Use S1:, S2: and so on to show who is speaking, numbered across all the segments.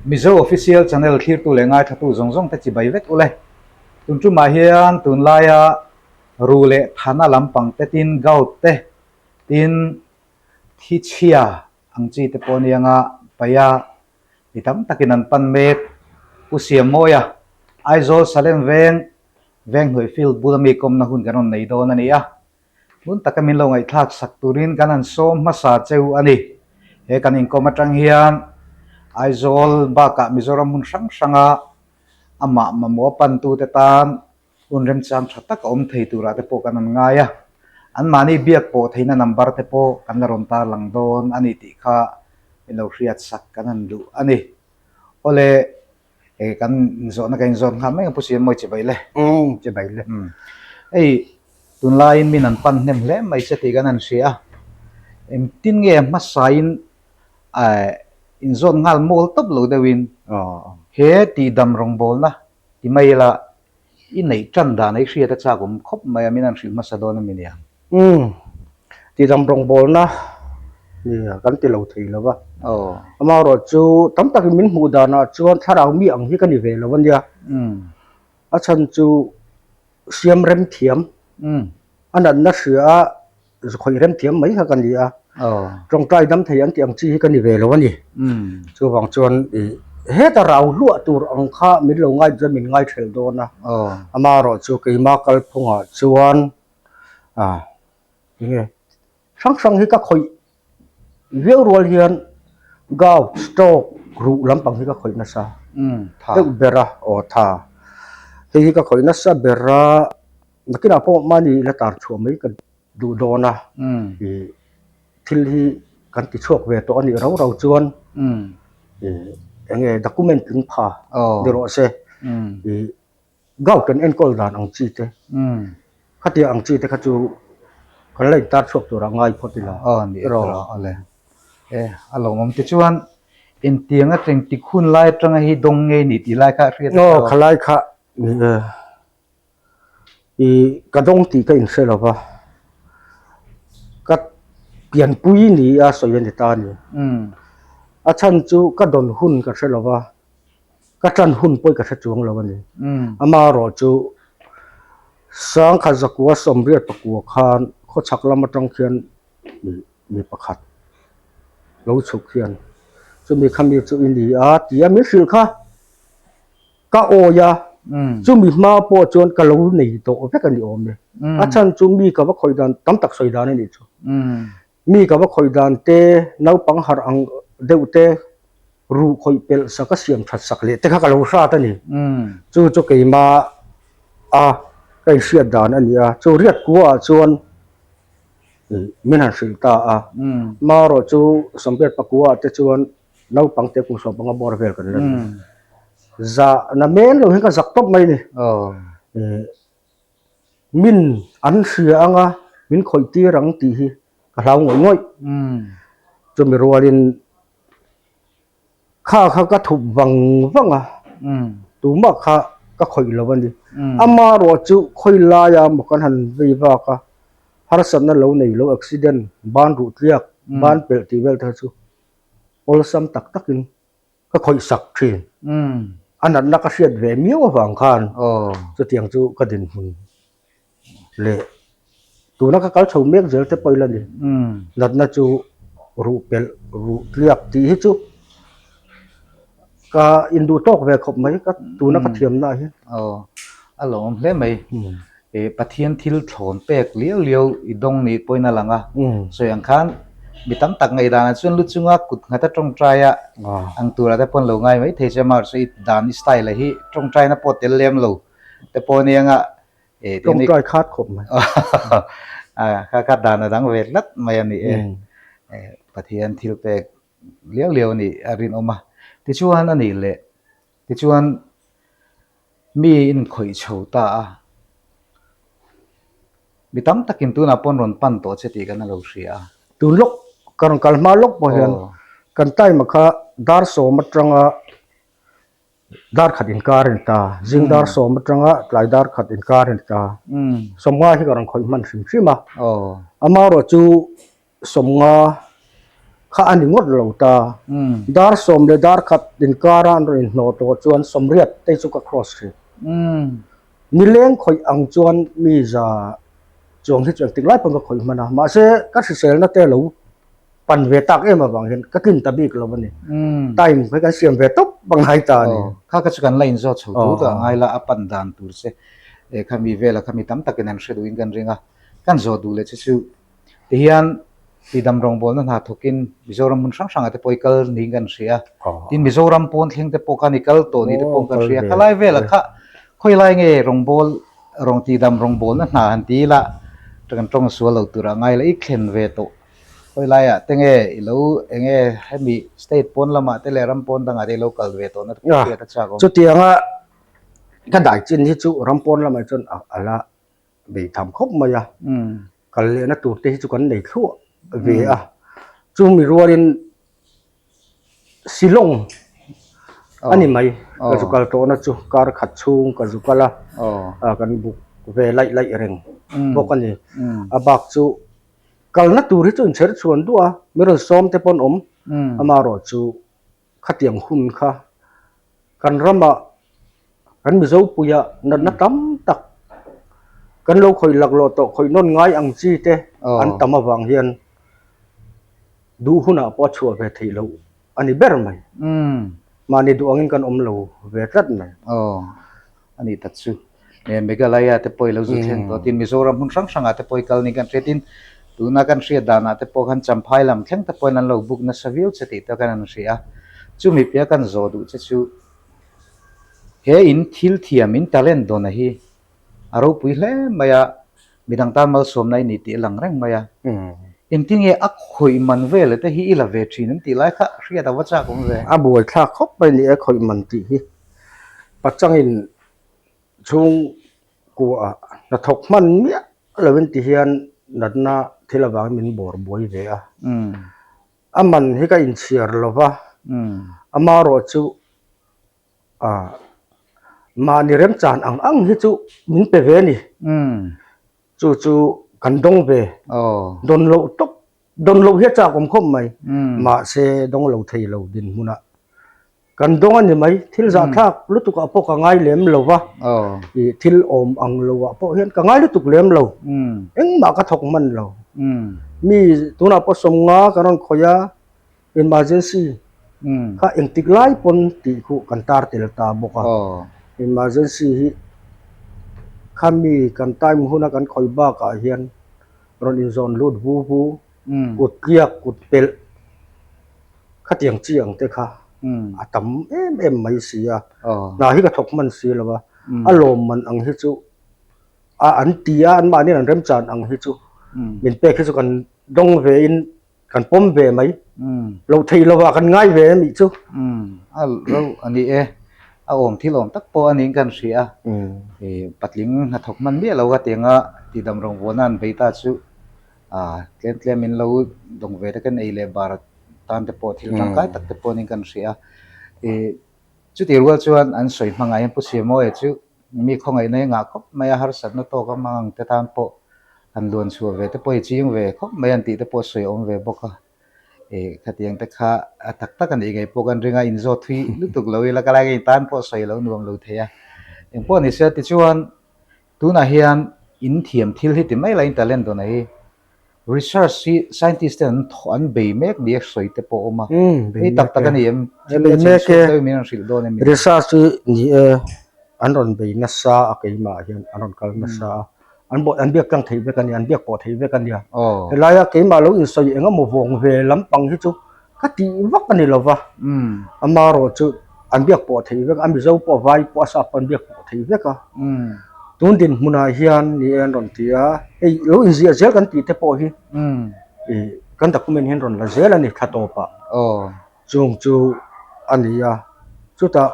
S1: Mizo Official Channel thlirtu leh ngaithlatu zawng zawng te chibai vek ule. Tun tumah hian tunlaia ru leh thana lampang te tin gout te tin thi chhia ang chi te pawh anianga paia mi tam takin an pan mek. Pu Siammawia, Aizawl Salem Veng, Venghnuai Field bula mi kawmna hun kan rawn nei dawn a ni a. Hmun taka min lo ngaihthlak sak turin kan han sawm hmasa cheu a ni. He kan inkawm atang hian Aizawl bakah Mizoram hmun hrang hranga amah mamawh pantute tan hun remchang tha tak a awm thei turah te pawh kan han ngai a. Anmahni biak pawh theihna number te pawh kan la rawn tarlang dawn a ni tih kha min lo hriat sak kan han duh a ni. Awle. E kan zawhna ka inzawt nghal mai ang Pu Siammawi chibai le.
S2: Umm chibai le.
S1: Umm hei tunlaiin min an pan hnem hle mai che tih kan han hria a, engtin nge hmasain eh inzawt nghal mawl tawp lo deuhin he tihdam rawngbawlna ti mai ila I neih tan dan a i hriat a chak awm khawp mai a, min han hrilh hmasa dawn a mi nia.
S2: Umm, tidam rawngbawlna nia kan ti lo thei lo va.
S1: Aw.
S2: Amaherawh chu tam takin min hmuh danah chuan thlarau mi ang hi ka ni ve lo a nia.
S1: Umm.
S2: A chhan chu siam rem thiam.
S1: Umm.
S2: A natna hria a Zukhawih remthiam mai kha ka ni a, tawngtai dam thei an tih ang chi hi ka ni ve lo a ni. Chuvang chuan ih heta rau hluah tur ang kha min lo ngai chuan min ngai thelh dawn a, amaherawh chu keima kalphungah chuan ah enge hrang hrang hi ka khawih viau rual hian gout, stroke, ruh lampang hi ka khawih nasa deuh ber a, aw tha hei hi ka khawih nasa ber a. Nakinah pawh mahni la tar chhuah mai ka duh dawn a, ih thil hi kan ti chhuak ve tawh a nih rau rau chuan ih eng nge document tling pha ni rawh se, ih gout kan enkawl dan ang chi te, khatia ang chi te kha chu kan la intar chhuak tur a ngai phawt ila.
S1: Aw ni erawh ale e a lawmawm te chuan engtiang atang tik hun lai atanga hi dawng ngei ni tih lai kha a hriat a
S2: Aw khalai kha ni e. Ih ka dawng tih ka inhre lo va, ka pianpui ni a sawi a ni ta a ni. A chhan chu ka dawn hun ka hre lo va, ka tan hun pawh ka hre chuang lo a ni. Amaherawh chu Sangkhat zakua sawmriat pakua khan khawchhak lam atang khian mi pakhat lo chhuk hian chumi khami chu i ni a ti a min hrilh kha. Ka awi a, chumi hma pawh chuan ka lo nei tawh vek a ni awm e. A chhan chu mi ka va khawih dan tam tak sawi dan a nih chu. Mi ka va khawih dan te, naupang harh ang deuh te, ruh khawih pelh sak a siam that sak leh te kha ka lo hrat a ni. Chu chu keimah a ka inhriat dan a ni a, chu riat kua ah chuan min han hrilh ta a. Marawh chu Sawmriat pakua ah te chuan Naupang te kum sawm panga bawr vel kan la ni. Zah na men lo hian ka zak tawp mai ni. Min an hria anga min khawih tir ang tih hi ka hlau ngawih ngawih. Chumi rualin kha kha ka thup vang vang a, tumah kha ka khawih lo a ni. Amaherawh chu khawi laia maw kan han vei vak a, harsatna lo nei lo accident, ban ruh tliak, ban pelh tih vel te kha chu awlsam tak takin ka khawih sak thin. A natna ka hriat ve miau avang khan chutiang chu ka dinhmun leh tuna ka kal chho mek zel te pawh ila ni. Natna chu ruh pelh ruh tliak tih hi chu ka induh tawk ve khawp mai ka tuna ka thiamna ah hian.
S1: Aw a lawm hle mai. E Pathian thil thlawn pek liau liau i dawng ni pawhin a lang a, sawi ang khan mi tam tak ngaihdanah chuan lu chunga kut nghata tawngtaia ang turah te pawh an lo ngai mai thei che amaherawhchu i dan i style hi tawngtaina pawh tel lem lo te pawh ania nga e
S2: Tawngtai khat khawp mai.
S1: Kha kha dan a dang ve tlat mai a ni e. Pathian thil pek liau liau a nih a rinawm a, tichuan a nih leh tichuan Mi inkhawih chho ta a, mi tam takin tunah pawn rawn pan tawh che tih kan a lo hria a.
S2: Tun lawk, ka rawn kal hma lawk pawh hian kan time ah kha dar sawm atanga dar khat inkar a ni ta, zing dar sawm atanga tlai dar khat inkar a ni ta. Sawmnga hi ka rawn khawih hman hrim hrim a, amaherawhchu sawmnga. Kha a ni ngawt lo ta. Dar sawm leh dar khat inkara an rawn inhnawh tawh chuan sawmriat te chu ka cross thin. Nileng khawih ang chuan mi za chuang hi chu engtik lai pawn ka khawih hman a, mahse ka hriselna te lo pan ve tak em avang hian ka tlin ta bik lo a ni. Time hi kan siam ve tawp a ngai ta a ni.
S1: Kha kha chu kan la inzawt chho tur ta a ngai la, a pan dan tur che khami vela khami tam takin an hre duhin kan ring a, kan zawh duh leh che chu Tihian tidam rawngbawlna hna thawkin Mizoram hmun hrang hrangah te pawh i kal niin kan hria. Tin Mizoram pawn thleng te pawh khan i kal tawh ni te pawh kan hria. Khalai velah kha khawi lai nge rawngbâwl rawng tidam rawngbawlna hna han ti ila kan tawng sual lo turah ngai la i thlen ve tawh. Khawi laiah te nge i lo eng nge hemi state pawn lamah te leh ram pawn dangah te i lo kal ve tawhna te pawh hriat a chak awm.
S2: Chutianga ka dai chin hi chu ram pawn lamah chuan a la bei tham khawp mai a, kal lehna tur te hi chu kan nei thluah ve a, chumi rualin Shillong a ni mai ka zu kal tawhna chu kar khat chhung ka zu kal a, kan buk ve laih laih reng bawk a ni, a bak chu kalna tur hi chu inchher chhuan duah a, mi rawn sawm te pawh an awm, amaherawhchu Khatiang hun kha kan ramah kan Mizopuiah natna tam tak kan lo khawih laklawh tawh khawih nawn ngai ang chi te an tam avang hian duh hunah pawh a chhuah ve theih loh a ni ber mai. Mahni duh angin kan awm lo ve tlat mai.
S1: Aw, a nih tak chu. Meghalaya te pawh i lo zu thleng tawh tin Mizoram hmun hrang hrangah te pawh i kal ni kan hria tin tuna kan hriat danah te pawh khan Champhai lam thleng te pawhin an lo buk nasa viau che tih te khan an hria a. Chumi piah kan zawh duh che chu he in thil thiam in talent dawna hi a ropui hle mai a, midang tan malsawmna i ni tih a lang reng mai a. Engtin nge a khawih man vel te hi i la ve thin an tih lai kha hriat a va chak awm ve.
S2: A buaithlak khawp mai ni e khawih man tih hi pachangin Chhungkua hnathawk hman miah lovin ti hian natna thil avangin min bawr buai ve a. A man hi ka inchhiar lo va, amaherawh chu mahni remchan ang ang hi chu min pe ve a ni. Chu chu kan dawng ve, dawn loh tawp, dawn loh hi a chak awm khawp mai, mahse dawng lo thei lo dinhmunah Kan dawng a ni mai, thil zahthlak lutuk ah pawh ka ngai lem lo va, ih thil awm ang lo ah pawh hian ka ngai lutuk lem lo, engmah ka thawk hman lo. Mi tunah pawh sawmnga kan rawn khawih a, emergency kha engtik lai pawn tih khuh kan tar tel ta bawk a, emergency hi khami kan time huna kan khawih bakah hian rawn inzawn lut vu vu, kut tliak kut pelh. Khatiang chi ang te kha a tam em em mai si a, hna hi ka thawk hman si lo a, a lawmman ang hi chu a an ti a, anmahni an remchan ang hi chu min pek hi chu kan dawng ve in kan pawm ve mai, loh theih lo ah kan ngai ve anih chu.
S1: A ro a ni e, a awm thil awm tak pawh a niin kan hria a, patling hnathawk hman miah lo ka ti ang a, tidam rawngbawlna an bei ta chu. Ah tlem tlem in lo dawng ve te kan ei leh bar tan te pawh thil tangkai tak te pawh niin kan hria a. Ih chutih rual chuan an sawi hmangah hian Pu Siamawia chu mi khawngaihna hi ngah khawp mai a, harsatna tawk a hmang ang te tan pawh han luan chhuah ve te pawh i ching ve khawp mai an tih te pawh sawi awm ve bawk a. Ih khatiang te kha a tak tak a nih ngei pawh kan ring a, inzawt thui lutuk lo ila ka lai ngei tan pawh sawi lo nuam lo thei a. Engpawh ni se tichuan Tunah hian in thiam thil hi ti mai la in talent dawn a hi research hi scientist ten an thawh an bei mek ni a sawi te pawh a awm a, hei tak tak a ni em? Thil
S2: bei mek e,
S1: min rawn hrilh dawn em?
S2: Research hi ni e an rawn bei nasa a keimah hian an rawn kal nasa a, an bawh an biak tlang theih vek a nia an biak pawh theih vek a nia, helaia keimah lo insawi eng emaw vawng ve lampang hi chu Ka tih vak a ni lo va, amaherawh chu an biak pawh theih vek a, a Mizo pawh vai pawh a sap pawh an biak pawh theih vek a. Tun dinhmunah hian ni e an rawn ti a, hei lo inziah zel kan tih te pawh hi ih kan document hian rawn la zel a ni thla tawpah. Chung chu a ni a, chutah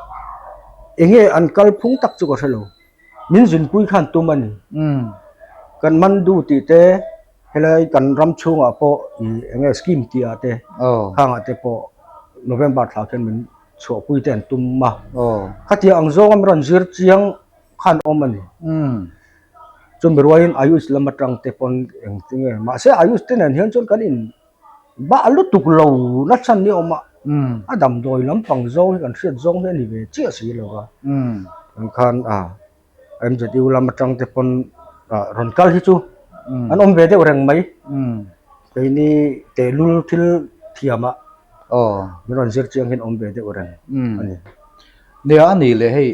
S2: eng nge an kalphung tak chu ka hre lo, min zinpui khan tum a ni. Kan man duh tih te. Helai kan ram chhungah pawh ih eng nge scheme tih ah te khangah te pawh November thla khian min chhuahpui te an tum a, khatiang ang zawng a min rawn zir chiang khan awm a ni. Chumi rualin Ayush lam atang te pawn engtin nge mahse Ayush te nen hian chuan kan in. Bah lutuk lo na chhan ni awm a, a damdawi lampang zawng hi kan hriat zawng hi a ni ve chiah si lo a. Kan khan a MZU lam atang te pawn rawn kal hi chu an awm ve deuh reng mai. Keini tehlul thil thiam ah min rawn zir chiang hian awm ve deuh reng a ni.
S1: Nia a ni leh hei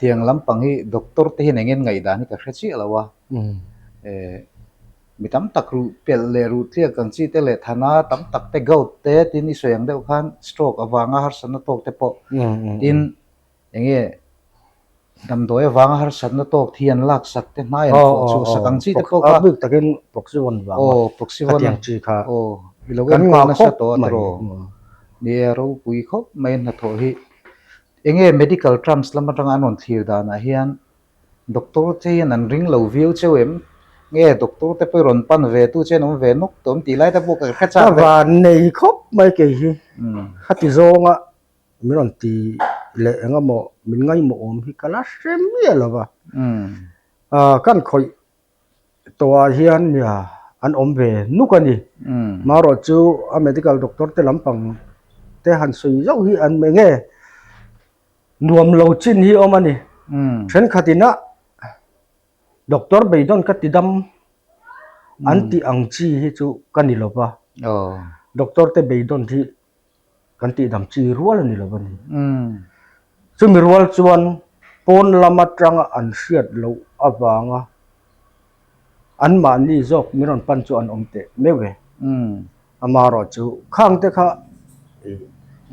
S1: tiang lampang hi doctor te hian engin ngaihdan hi ka hre chiah lo a. Mi tam tak ruh pelh leh ruh tliak ang chi te leh thana tam tak te gout te tin i sawi ang deuh khan stroke avanga harsatna tawk te pawh tin enge damdawi avanga harsatna tawk thi an laksak te hnai an fawh chhuah sak ang chi te pawh kha
S2: a bik takin proxyvon vanga
S1: aw proxyvon
S2: khatiang chi kha
S1: aw i lo enkawl nasa tawh a tiraw ni e a ropui khawp mai hnathawh hi enge medical terms lam atanga an rawn thlir danah hian Doctor te hian an ring lo viau cheu em? Nge doctor te pawh i rawn pan ve tu che an awm ve nawk tawh em tih lai te pawh ka hre chak
S2: Ka van nei khawp mai kei hi. Khati zawnga min rawn ti leh eng emaw min ngaihmawh awm hi ka la hre miah lo va. Kan khawih tawhah hian nia an awm ve nuk a ni. Marawh chu a medical doctor te lampang te han sawi zauh hi an eng nge Nuam lo chin hi awm a ni. Thenkhat ina doctor beidawn ka ti dam an tih ang chi hi chu ka ni lo va. Doctor te beidawn hi kan tih dam chi rual a ni lo a ni. Chumi rual chuan pawn lam atanga an hriat loh avanga anmahni zawk min rawn pan chu an awm teh meuh e. Amaherawh chu khang te kha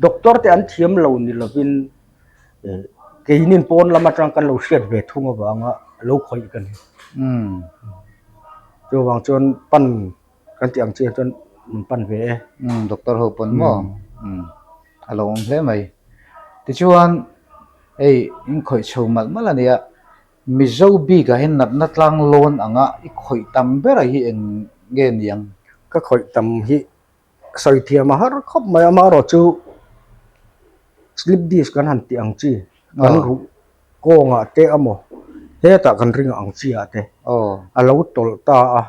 S2: doctor te an thiam lo ni lovin keinin pawn lam atang kan lo hriat ve thung avanga lo khawih ka ni. Chuvang chuan pan kan tih ang chiah chuan min pan ve e.
S1: Doctor ho pawn maw a lo awm hle mai. Tichuan hei in khawih chho malh malh a nia. Mizo bikah hian natna tlang lawn anga i khawih tam berah hi eng nge niang?
S2: Ka khawih tam hi sawi thiam a har khawp mai a, amaherawh chu slip disc kan han tih ang chi, kan ruh kawngah te emaw hetah kan ring ang chi ah te a lo tawlh ta a,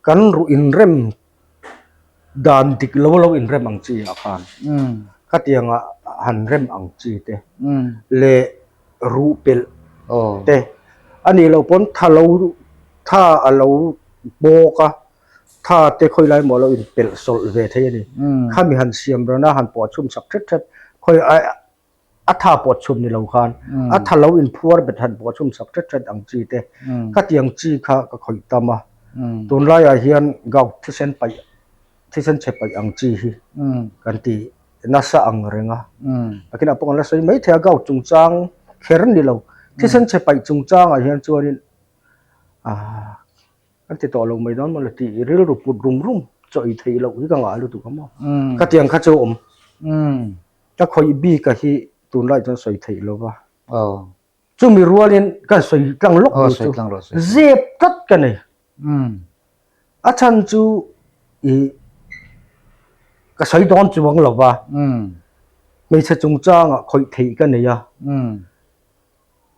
S2: kan ruh inrem dan dik lo lo inrem ang chi ah khan khatianga han rem ang chi te leh ruh pelh te a nih loh pawn tha lo tha a lo bawk a tha te khawi lai maw a lo inpelh sawlh ve thei a ni khami han siam rana han pawh chhum sak thet thet khawi a tha pawh chhum ni lo khan a tha lo inphuar bet han pawh chhum sak thet thet ang chi te khatiang chi kha ka khawih tam a tunlaiah hian gout thisen paih thisen chhe paih ang chi hi kan ti nasa ang reng a takin ah pawh kan la sawi mai thei a gout chungchang kher ni lo thisen chhe paih chungchangah hian chuanin ah Kan ti tawh lo mai dawn maw le tih rilru put rum rum chaw ei theih loh hi ka ngah lutuk a maw. Khatiang kha chu a awm. Ka khawih bik a hi tunlai chuan sawi theih lo va. Chumi rualin ka sawi tlang lawk lo chu zep tlat ka nei. A chhan chu ih ka sawi dawn chuang lo va. Hmeichhe chungchangah khawih theih ka nei a.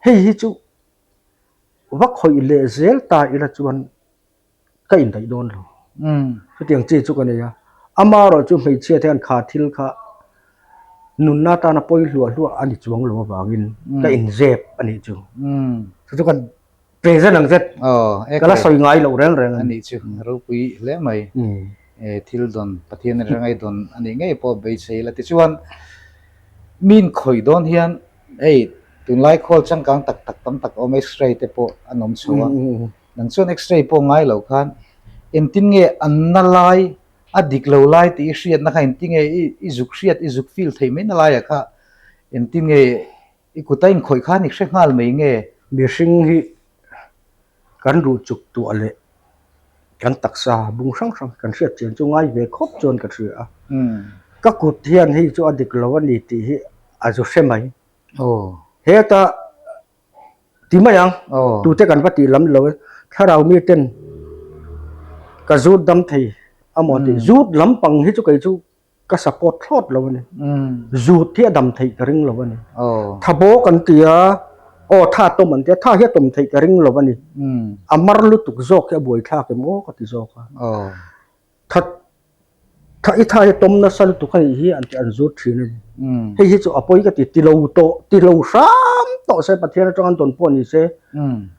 S2: Hei hi chu Va khawih leh zel ta ila chuan ka indaih dawn lo. Chutiang chi chu ka nei a. Amaherawh chu hmeichhia te hian kha thil kha nunna atana pawi hluah hluah a ni chuang lo avangin ka inzep a nih chu. Chu chu kan present ang zet ka la sawi ngai loh reng reng a ni.
S1: A nih chu ropui hle mai. Thil dawn Pathian atanga i dawn a nih ngei pawh beisei ila. Tichuan mi inkhawih dawn hian Hei, tunlai khawl changkang tak tak tam tak a awm, x-ray te pawh an awm chho a. Nang chuan x-ray pawh ngai loh khan engtin nge an na lai, a dik lo lai tih i hriatna kha engtin nge i zuk hriat, i zuk feel theih mai na laiah kha engtin nge i kut a inkhawih khan i hre nghal mai nge?
S2: Mihring hi kan ruh chuk tuah leh kan taksa bung hrang hrang kan hriat chian chu ngai ve khawp chuan ka hria a. Ka kut hian hei chu a dik lo a ni tih hi a zu hre mai. Heta ti mai ang, tute kan va tih lam lo e, thlarau mi ten ka zut dam thei amaw tih zut lampang hi chu kei chu ka support thlawt lo a ni. Zut hi a dam theih ka ring lo a ni. Tha bawk an ti a, aw tha tawm an ti a, tha hi a tawm theih ka ring lo a ni. A mar lutuk zawk hi a buaithlak em aw ka ti zawk a. Tha. Tha i tha hi tawm nasa lutuk a nih hi an ti an zut thin a ni. Hei hi chu a pawi ka ti ti lo tawh ti lo hram tawh se Pathian atang an tawn pawh ni se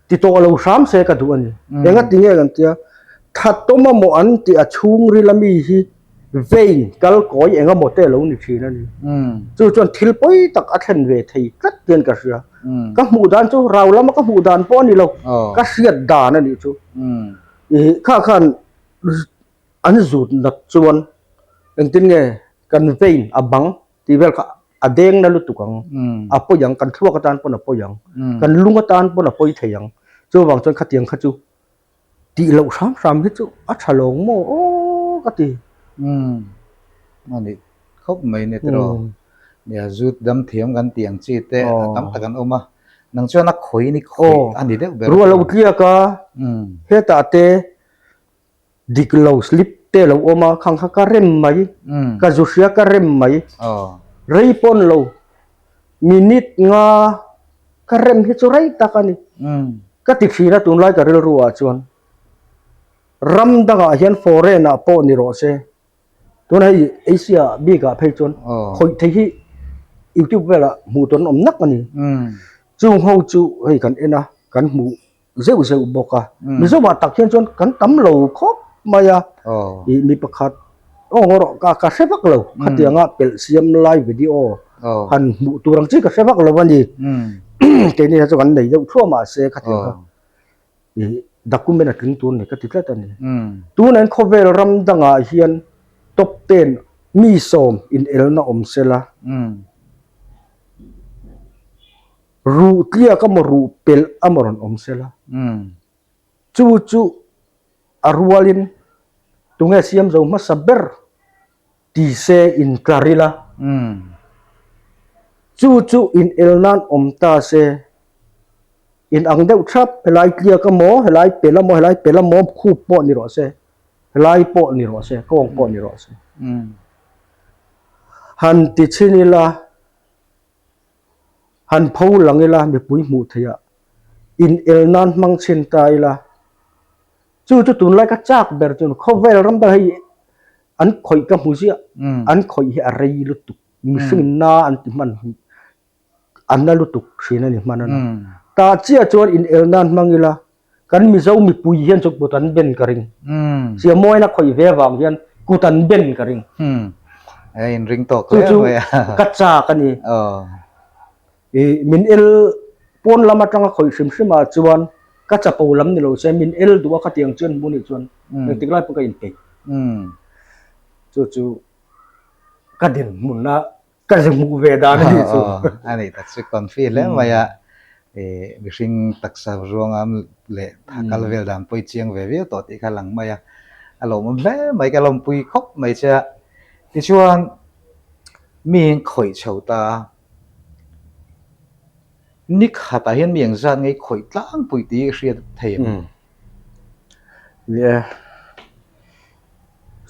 S2: ti tawh lo hram se ka duh a ni. Enga ti nge kan tia tha tawm amaw an tih a chhungril ami hi vein kal kawi eng amaw te lo ni thin a ni. Chu chuan thil pawi tak a thlen ve thei tlat hian ka hria. Ka hmuh dan chu rau lama ka hmuh dan pawh a ni lo ka hriat dan a nih chu. Ih kha khan An zut nat chuan engtin nge kan vein a bang tih vel kha a deng na lutuk ang, a pawi ang, kan thluak atan pawn a pawi ang, kan lung atan pawn a pawi thei ang. Chuvang chuan khatiang kha chu tih loh hram hram hi chu a tha lawng maw aw ka ti.
S1: Umm a nih khawp mai nia tiraw. Nia zut dam thiam kan tih ang chi te a tam tak an awm a, nang chuan a khawi ni khawi a ni deuh ber.
S2: Ruah lo tliak a, hetah te Dik lo slip te lo awm a, khang kha ka rem mai, ka zu hria ka rem mai, rei pawn lo minute nga ka rem hi chu rei tak a ni. Ka ti thin a tunlai ka rilru ah chuan ram dangah hian foreign ah pawh ni rawh se, tunah hei Asia bik ah phei chuan khawih thei hi youtube velah hmuh tur an awm nak a ni. Chung ho chu hei kan en a, kan hmuh zeuh zeuh bawk a. Mizoah tak hian chuan kan tam lo khawp mai a. Ih mi pakhat aw ngaw rawh ka ka hre vak lo khatianga pelh siam lai video han hmuh tur ang chi ka hre vak lo a ni. Keini hian chuan kan nei deuh thluah mahse khatiang kha ih document a tling tur a ni ka ti tlat a ni. Tunah hian khawvel ram dangah hian top ten mi sawm inelna awm sela. Ruh tliak amaw ruh pelh amaw rawn awm sela. Chu chu a rualin tunge siam zo hmasa ber ti se in tlar ila. Chu chu in el nan awm ta se in ang deuh thap helai tliak amaw helai pelh amaw helai pelh amaw khup pawh ni rawh se helai pawh ni rawh se kawng pawh ni rawh se. Han ti chhin ila. Han pho lang ila mipui hmuh theih ah in el nan hmang chhin ta ila chu chu tunlai ka chak ber chu khawvel ram ber hei an khawih ka hmu ziah an khawih hi a rei lutuk mihring in na an ti hman a na lutuk thin a ni hman a ni tah chiah chuan in el nan hmang ila Kan Mizo mipui hian chu kut an ben ka ring. Siamawina khawih ve avang hian kut an ben ka ring.
S1: A inring tawk hle mai a.
S2: Chu chu ka chak a ni. I min el pawn lam atanga khawih hrim hrim ah chuan ka chapo lam ni lo se min el duh a khatiang chuan hmu nih chuan engtik lai pawh ka inpeih. Chu chu ka dinhmun a Ka zu hmuh ve dan a nih chu.
S1: A nih tak chu confi hle mai a, mihring taksa ruanga leh kal vel dan pawh i chiang ve viau tawh tih kha a lang mai a, a lawmawm hle mai ka lawmpui khawp mai che a. Tichuan mi in khawih chho ta a, ni khatah hian mi engzat nge i khawih tlangpui tih i hriat thei em?
S2: Nia,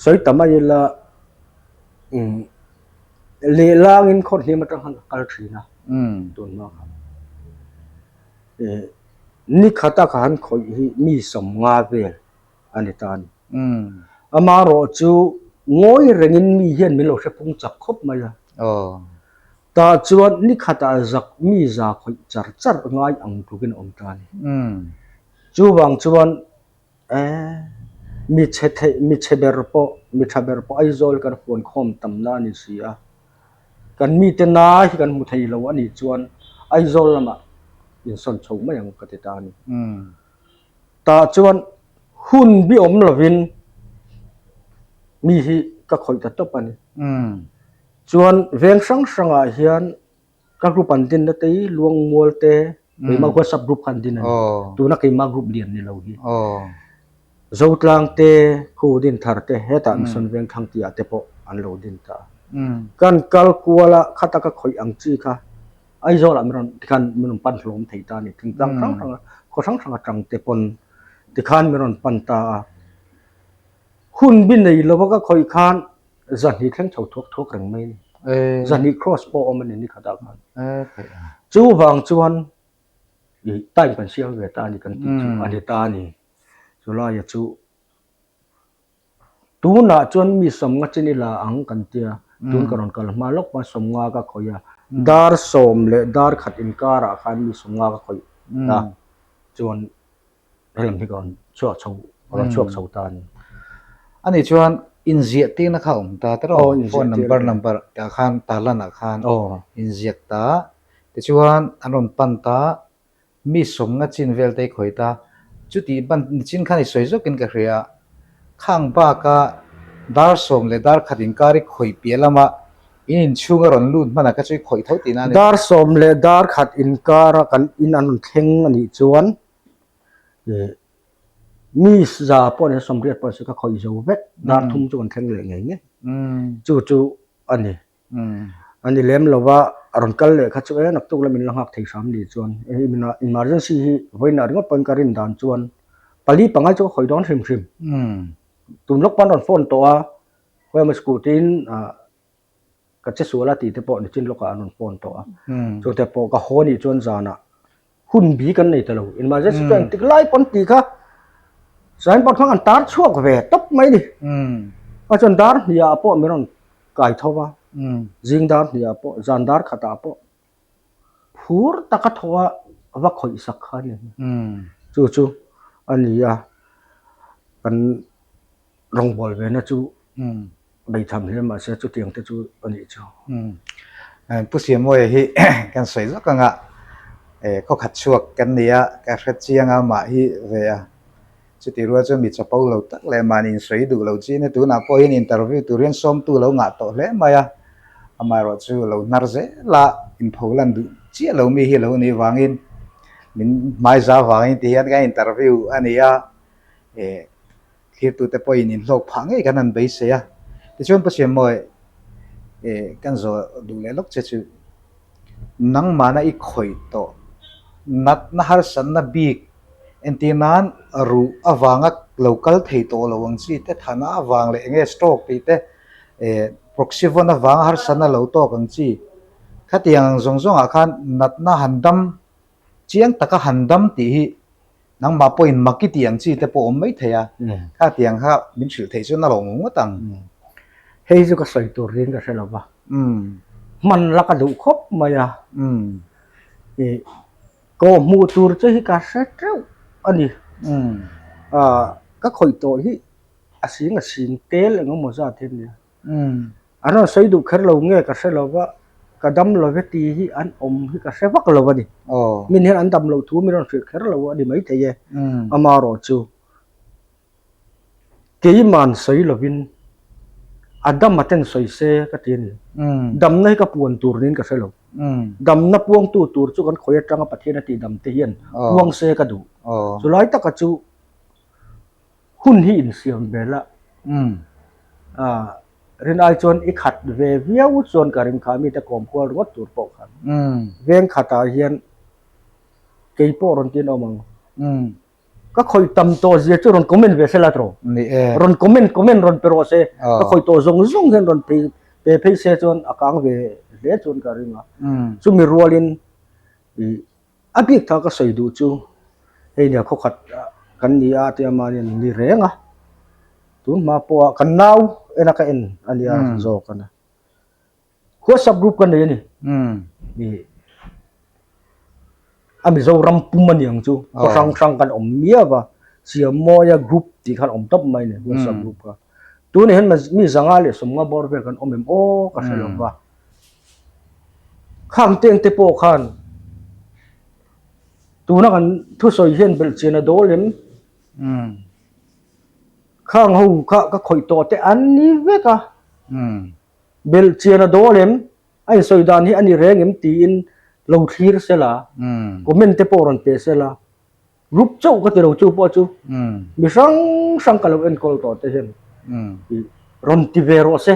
S2: sawi ta mai ila. Lehlangin khaw hlim atang khan ka kal thin a tun hma khan ni khata ka han khawih hi mi sawmnga vel a ni ta a ni. Amaherawh chu ngawi rengin mi hian min lo hre phung chak khawp mai a. Tah chuan ni khatah zak mi za khawih char char ngai ang tlukin a awm ta a ni. Chuvang chuan Eh, mi chhe theih, mi chhe ber pawh, mi tha ber pawh Aizawl kan huan khawm tamna a ni si a. Kan mite na hi kan hmu thei lo a nih chuan Aizawl lamah insawn chho mai ang ka ti ta a ni. Tah chuan hun bi awm lovin mi hi ka khawih ta tawp a ni. Chuan veng hrang hrangah hian Ka group an din na te hi Luangmual te keimah WhatsApp group kha an din a ni. Tuna keimah group lian ni lo hi. Zotlang te, Khu din thar te hetah Mission Vengthlang tih ah te pawh an lo din ta a. Kan kal kual a khata ka khawih ang chi kha Aizawl ah min rawn tikhan min rawn pan hlawm thei ta a ni. Thingtlang hrang hrang a khaw hrang hrang atang te pawn tikhan min rawn pan ta a. Hun bi nei lova ka khawih khan Zahnih thleng chho thuak thuak reng mai a ni. Zahnih cross pawh a awm a ni ni khatah khan. Chuvang chuan i time kan siam ve ta a ni kan tih chu a ni ta a ni. Chulaia chu Tunah chuan mi sawmnga chin i la ang kan tia, tun ka rawn kal hma lawk pawn sawmnga ka khawih a, dar sawm leh dar khat inkarah khan mi sawmnga ka khawih a, chuan helam hi ka rawn chhuak chho, ka rawn chhuak chho ta a ni.
S1: Ani chuan inziah tirna kha a awm ta tawh rawh, phone number number tah khan tarlan ah khan inziak ta, tichuan an rawn pan ta, Mi sawmna chin vel te i khawih ta. Chutih ban nichin khan i sawi zawkin ka hria a, khang baka dar sawm leh dar khat inkar i khawih piah lama in inchhung a rawn lut hmanah kha chu i khawih tho tihna a ni.
S2: Dar sawm leh dar khat inkara kan in an rawn thleng a nih chuan mi za pawh ni sawmriat pawh ni se ka khawih zo vek, dar thum chu kan thleng leh ngei ngei. Chu chu a ni. A ni lem lo va, a rawn kal leh kha chu e naktuk lam in la nghak thei hram ni chuan hei emergency hi vawiinah ringawt pawhin ka rin dan chuan pali pangai chu ka khawih dawn hrim hrim. Tun lawk pawn rawn phone tawh a, khawi emaw scooty in ka che sual a tih te pawh nichin lawkah an rawn phone tawh a, chute pawh ka haw nih chuan zanah hun bi kan nei ta lo emergency chu engtik lai pawn tih kha signboard kha an tar chhuak ve tawp mai ni a chuan dar hniah pawh min rawn kai tho va zing dar hniah pawh zan dar khatah pawh phur taka tho a va khawih sak kha a ni chu chu a ni a kan rawngbawl ve na chu beitham hle mahse chutiang te chu a nih chu.
S1: Pu Siamawia hi kan sawi zawk anga khawkhat chhuak kan ni a, ka hre chiang a mah hi ve a. Chutih rual chuan mi chapo lo tak leh mahni insawi duh lo chi nia tunah pawh hian interview tur hian sawmtu lo ngah tawh hle mai a. Amaherawh chu lo hnar zel a, inpho lan duh chiah lo mi hi lo nih vangin min hmaiza vangin ti hian kan interview a ni a. Thlirtute pawhin inhlawk phah ngei kan han beisei a. Tichuan Pu Siammawi, eh kan zawh duh leh lawk che chu nangmahna i khawih tawh natna harsatna bik entir nan ruh avanga lo kal thei tawh lo ang chi te, thana avang leh enge stroke tih te, eh proxivon avanga harsatna lo tawk ang chi khatiang ang zawng zawngah khan natna han dam chiang taka han dam tih hi Nangmah pawhin mak i tih ang chi te pawh awm mai thei a, kha tiang kha min hrilh theih chuan a lo ngawt ngawt ang.
S2: Hei chu ka sawi tur ding ka hre lo va, hman la ka duh khawp mai a, ih kawh hmuh tur che hi ka hre teuh a ni. Ka khawih tawh hi a sing a sing tel eng emaw zat hi a nia. An rawn sawi duh kher lo nge ka hre lo va, ka dam lo ve tih hi an awm hi ka hre vak lo a ni. Min hian an dam loh thu min rawn hrilh kher lo a ni maithei e. Amaherawh chu keiman sawi lovin a dam a ten sawi se ka ti a ni. Damna hi ka puan tur niin ka hre lo. Damna puangtu tur chu kan khawi atanga Pathian a tihdam te hian puang se ka duh. Chulai taka chu Hun hi insiam ve la. Aaa rin ai chuan i khat ve viau chuan ka ring kha mite kawm kual ringawt tur pawh khan veng khatah hian kei pawh rawn tin awm ang. Ka khawih tam tawh zia chu rawn comment ve se la tawh. Rawn comment comment rawn pe rawh se. Ka khawih tawh zawng zawng hian rawn pe pe phei se chuan a kang ve hle chuan ka ring a. Chumi rualin ih A bik tha ka sawi duh chu hei nia khawkhat kan ni a tia mahni an ni reng a, tun hma pawha kan nau en a ka en a nia zawk a na. WhatsApp group ka nei a ni. Ih a Mizoram pum a ni ang chu khaw hrang hrang kan awm miau a, Siamawia group tih khan awm tawp mai a ni WhatsApp group kha. Tunah hian mi zanga leh sawmnga bawr vel kan awm em aw ka hre lo va. Khang teng te pawh khan tuna kan thusawi hian belhchian a dawl em? Khang ho kha ka khawih tawh te an ni vek a. Belhchian a dawl em? A insawi dan hi a ni reng em tiin lo thlir sela, comment te pawh rawn pe sela. Group chauh ka ti lo chu pawh chu mi hrang hrang ka lo enkawl tawh te hian rawn ti ve rawh se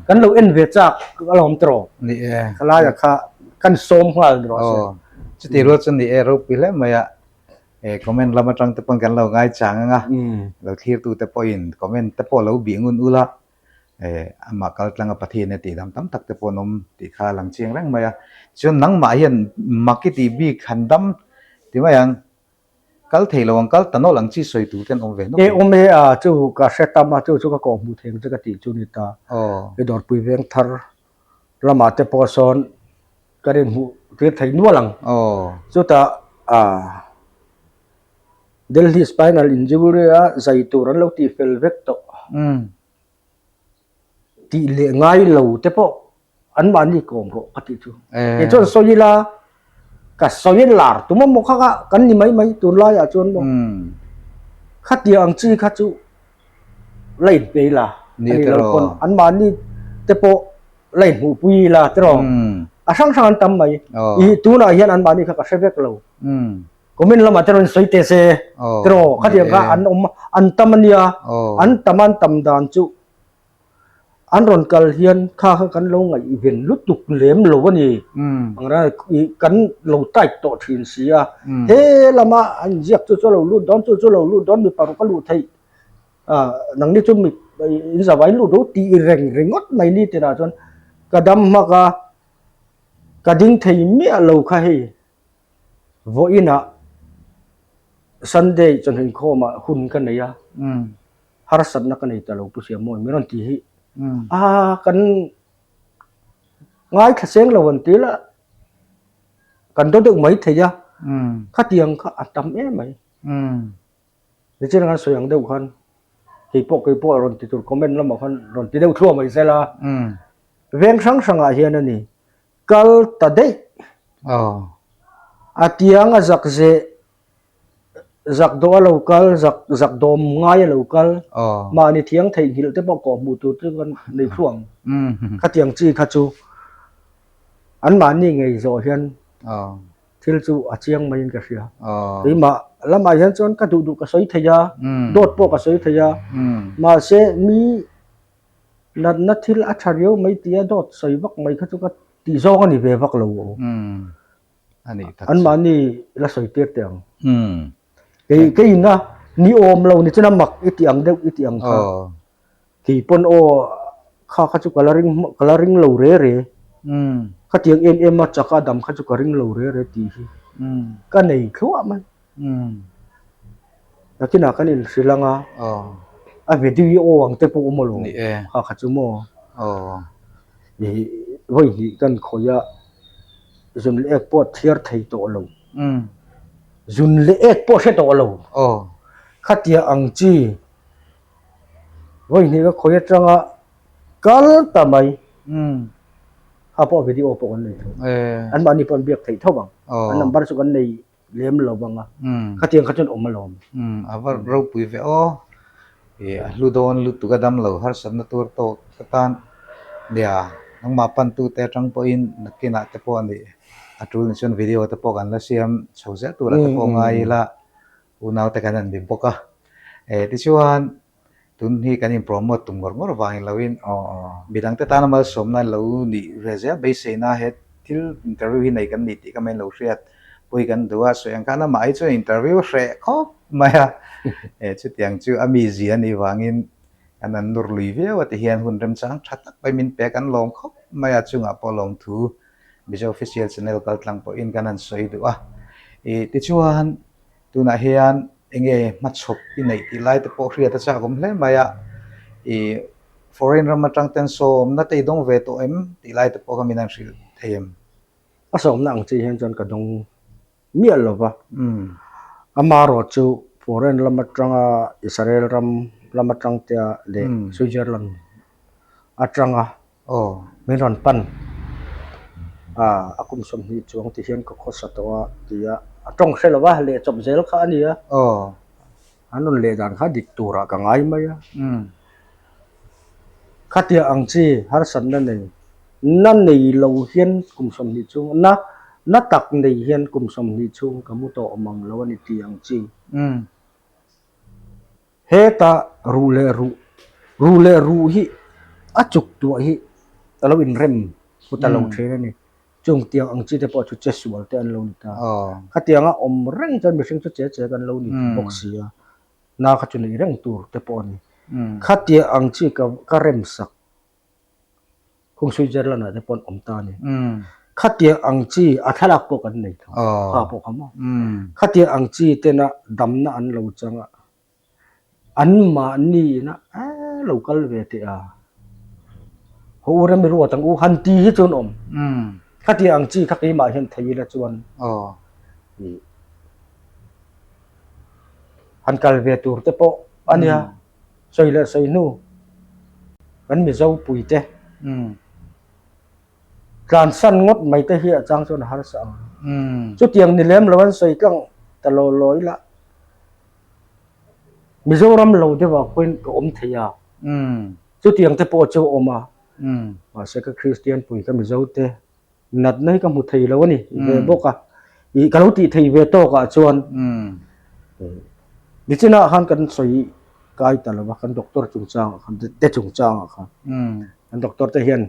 S2: kan lo en ve chak a lo awm tawh
S1: ni e
S2: khalai ah kha kan sawm nghal ni rawh se
S1: chuti rual chu ni e ropui hle mai a e comment lam atang te pawn kan lo ngai chang anga lo thlir tu te pawhin comment te pawh lo bih ngun ula amah kal tlanga Pathian a tih dang tam tak te pawh an awm tih kha a lang chiang reng mai a. Chuan nangmah hian mak i tih bik han dam ti mai ang. Kal thei lo ang, kal ta nawlh ang chi sawi tur te an awm ve nawk
S2: E awm e a, chu ka hre tam a, chu chu ka kawh hmuh thei ang che ka tih chu ni ta. I dawrpui veng thar lamah te pawh sawn kan inhmuh tir thei nual ang. Chutah a Delhi spinal injury a zai tur an lo tih fel vek tawh. Tih leh ngai lo te pawh anmahni kawm rawh ka tih chu. Kei chuan sawi ila ka sawi lar tum a maw kha kha kan ni mai mai tunlaiah chuan maw khatiang ang chi kha chu la inpe ila a ni lo pawn anmahni te pawh la inhmuhpui ila tiraw a hrang hrang an tam mai i tunah hian anmahni kha ka hre vek lo. Comment lamah te rawn sawi teh se tiraw khatiang kha an awm an tam a nia an tam an tam dan chu an rawn kal hian kha kha kan lo ngaihven lutuk lem lo a ni kan lo type tawh thin si a he lama an inziak chu chu a lo lut dawn chu chu a lo lut dawn mipa ruk a luh theih nangni chu mi in zavai lut ro tih reng ringawt mai ni tinah chuan ka dam hmak a ka ding thei miah lo kha hei. Vawiinah Sunday chawhnu inkhawmah hun ka nei a, harsatna ka nei ta lo Pu Siamawi min rawn ti hi a kan ngaithla seng lo an ti la kan daw deuh mai thei a, khatiang kha a tam em mai. Nichin kan sawi ang deuh khan keipawh keipawh rawn ti tur comment lamah khan rawn ti deuh thluah mai zel a, veng hrang hrangah hian a ni. Kal ta daih. A tiang a zak zeh, zak dawh a lo kal, zak zak dawm ngai a lo kal, mahni thiang theihnghilh te pawh kawh hmuh tur chu kan nei thluah ang. Khatiang chi kha chu anmahni ngei zawh hian thil chu a chiang maiin ka hria. Keimah lamah hian chuan ka duh duh ka sawi thei a, dawt pawh ka sawi thei a, mahse mi Natna thil a tha riau mai tia dawt sawi vak mai kha chu ka tih zawng a ni ve vak lo. Anmahni la sawi tir teh ang. Kei keiin a ni awm lo ni chuan a mak i tih ang deuh i tih ang kha. Kei pawn aw kha kha chu ka la ring ka la ring lo re re. Khatiang em em a chak a dam kha chu ka ring lo re re tih hi ka nei thluah mai. Nakinah kan inhrilh ang a, a video ang te pawh awm alawm kha kha chu maw ih vawi hnih kan khawih a zun leh ek pawh a thiar thei tawh lo zun leh ek pawh a hre tawh lo khatia ang chi vawi hnih ka khawih atanga kal ta mai kha pawh video pawh kan nei tho anmahni pawh an biak theih tho ang an number chu kan nei. lem lo vang a, khatiang kha chuan awm alawm.
S1: A va ropui ve aw, ih a hlu dawn lutuk a dam lo harsatna tur tawk ka tan nia nangmah pantu te atang pawhin nakinah te pawh a nih a tul ni chuan video te pawh kan la siam chho zel tura te pawh ngai ila unau te kan han ni bawk a, eh tichuan Tun hi kan in promote tum ngawr ngawr vangin loin midang te tana malsawmna lo nih ve zel beiseina he thil interview hi nei kan ni tih ka main lo hriat pui kan duh a, sawi ang khan amah hi chuan interview hreh khawp mai a, eh chutiang chu a mizia anih vangin kan han nur lui viau a tihian hun remchang tha tak mai min pek an lawm khawp mai a, chungah pawh lawmthu Mizo Official Channel kaltlang pawhin kan han sawi duh a, ih tichuan tunah hian Enge hmachhawp i neih tih lai te pawh hriat a chak awm hle mai a, i foreign ram atang ten sawmna te i dawng ve tawh em tih lai te pawh kha min han hrilh thei em?
S2: A sawmna ang chi hian chuan ka dawng miah lo va, amaherawh chu foreign lam atanga Israel ram lam atang te a leh Switzerland atanga
S1: Aw.
S2: Min rawn pan a, a kum 20 chuang ti hian ka khawsa tawh a ti a, a tawng hre lo va, leh chawp zel kha a ni a.
S1: Aw.
S2: An rawn leh dan kha dik turah ka ngai mai a. Khatia ang chi harsatna nei, na nei lo hian kum 20 chhung, na na tak nei hian kum 20 chhung ka mu tawh awm ang lo a ni ti ang chi. Heta ruh leh ruh, ruh leh ruh hi a chuk tuah hi a lo inrem pu ta lo thin a ni. Chung tiang ang chi te pawh chu che sual te an lo ni ta. Khatianga awm reng chuan mihring chu che che kan lo ni bawk si a, na kha chu neih reng tur te pawh a ni. Khatiang ang chi ka ka rem sak. Khung Switzerland ah te pawh an awm ta a ni. Khatiang ang chi a thlalak pawh kan nei tho. Kha pawh kha maw? Khatiang ang chi tena damna an lo chang a, anmahni ina lo kal ve teh a, haw u rem i ruat ang u han ti hi chuan awm. Khatiang ang chi kha keimah hian thei ila chuan han kal ve tur te pawh a nia. Sawi leh sawi hnu kan Mizo puite. Tlansan ngawt mai te hi a chang chuan a harsa ang. Chutiang ni lem lo an sawi tlang ta law law ila Mizoram lo deuh ah pawhin ka awm thei a, chutiang te pawh chu a awm a, mahse ka Kristian pui ka Mizo te natna hi ka hmu thei lo a ni ve bawk a, ih ka lo tih thei ve tawk ah chuan nichinah khan kan sawi kai ta lo va kan doctor chungchang ah khan te chungchang ah khan kan doctor te hian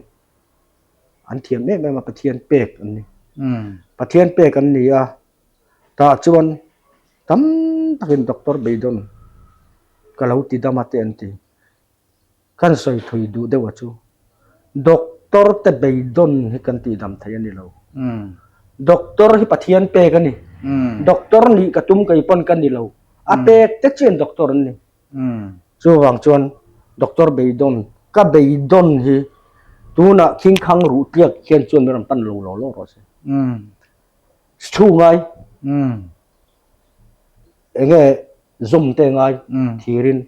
S2: an thiam em em a Pathian pek an ni. Pathian pek an ni a, tah chuan tam takin doctor beidawn ka lo ti dam a te an ti. Kan sawi thui duh deuh a chu doctor te beidawn hi kan tih dam thei a ni lo. Doctor hi Pathian pek a ni. Doctor nih ka tum kei pawn ka ni lo. A pek te chian doctor an ni. Chuvang chuan Doctor Beidawn, ka beidawn hi tunah khingkhang ruh tliak hian chuan min rawn pan lo law law rawh se. Chhu ngai, enge zawm te ngai thirin